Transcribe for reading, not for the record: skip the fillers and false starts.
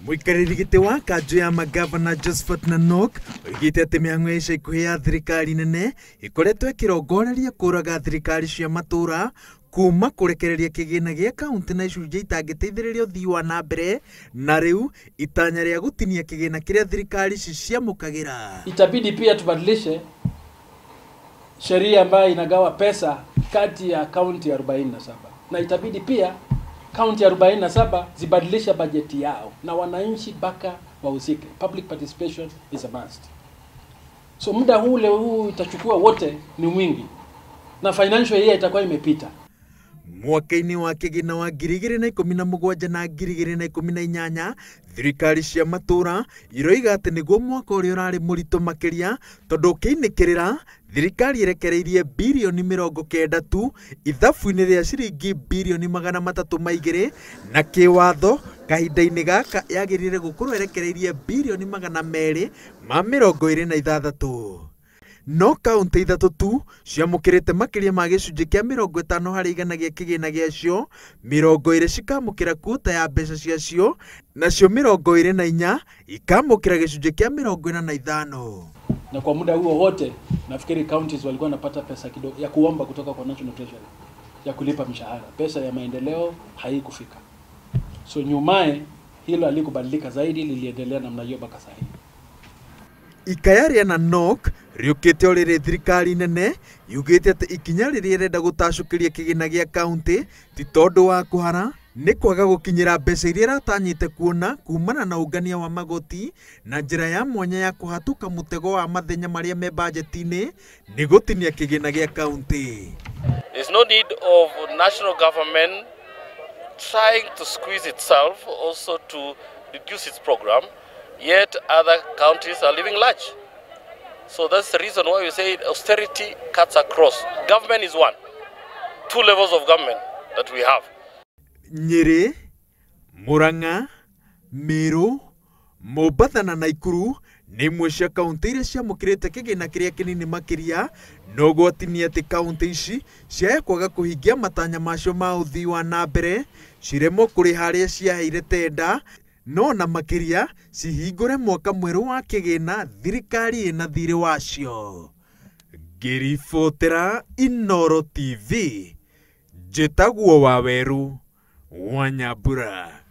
Mũikarĩri gĩtĩ wa kanjũ ya magavana Josephat Nanok oigĩte atĩ mĩhang'o ya ica ikuhĩ ya thirikari nene ĩkoretwo ĩkĩrongoreria kũraga thirikari cia matũra kuma kũrekereria kĩgĩna gĩa kaunti na icunjĩ itangĩteithĩrĩria ũthii wa na mbere, na rĩu itanya rĩa gũtinia kĩgĩna kĩrĩa thirikari ici ciamũkagĩra. Itabidi pia tubadilishe sheria ambayo inagawa pesa kati ya kaunti 47, na itabidi pia kaunti 47 zibadilishe bajeti yao na wananchi mpaka wahusike. Public participation is a must. So muda ule huu itachukua wote ni mwingi, na financial year itakuwa imepita. Mwaka-inĩ wa kĩgĩna wa 2017 na 2018 thirikari cia matũra iroiga atĩ nĩguo mwaka ũrĩa ũrarĩ mũritũ makĩria, tondũ ũkĩinĩkĩrĩra thirikari ĩrekereirie birioni 90 tu ithabu-inĩ rĩa ciringi birioni 302, na kĩwatho kahinda-inĩ gaka yagĩrĩire gũkorwo ĩrekereirie birioni 226. No kaunti 3 tu ciamũkĩrĩte makĩria ma gĩcunjĩ kĩa 50 harĩ igana gĩa kĩgĩna gĩacio, 20 cikamũkĩra kuota ya mbeca ciacio, nacio 24 ikamũkĩra gĩcunjĩ kĩa 45. Na kwa muda huo wote nafikiri counties walikuwa wanapata pesa kidogo ya kuomba kutoka kwa National Treasury ya kulipa mishahara. Pesa ya maendeleo haikufika. So nyumae hilo halikubadilika zaidi, liliendelea namna hiyo mpaka sasa. Ikaya rĩa Nanok rĩũkĩte o rĩrĩ thirikari nene yugĩte atĩ ikinya rĩrĩa ĩrenda gũtacũkĩria kĩgĩna gĩa kaunti ti tondũ wa kũhara, nĩ kwaga gũkinyĩra mbeca iria ĩratanyĩte kuona kumana na ũngania wa magoti na njĩra ya mwanya ya kũhatũka mũtego wa mathenya marĩa me bajeti-inĩ nĩ gũtinia kĩgĩna gĩa kaunti. There's no need of national government trying to squeeze itself also to reduce its program, yet other counties are living large. So that's the reason why we say austerity cuts across. Government is one. Two levels of government that we have. Nyeri, Murang'a, Meru, Mombatha na Nakuru nĩ imwe cia kaunti iria ciamũkĩrĩte kĩgĩna kĩrĩa kĩnini makĩria, no ũgwati nĩ atĩ kaunti ici ciaya kwaga kũhingia matanya macio ma ũthii wa na mbere, ciremwo kũrĩha arĩa ciaheire tenda, no na makĩria cihingũre mwaka mwerũ wa kĩgĩna thirikari ĩna thirĩ wacio. Ngĩribotera Inooro TV, njĩtagwo Waweru wa Nyambura.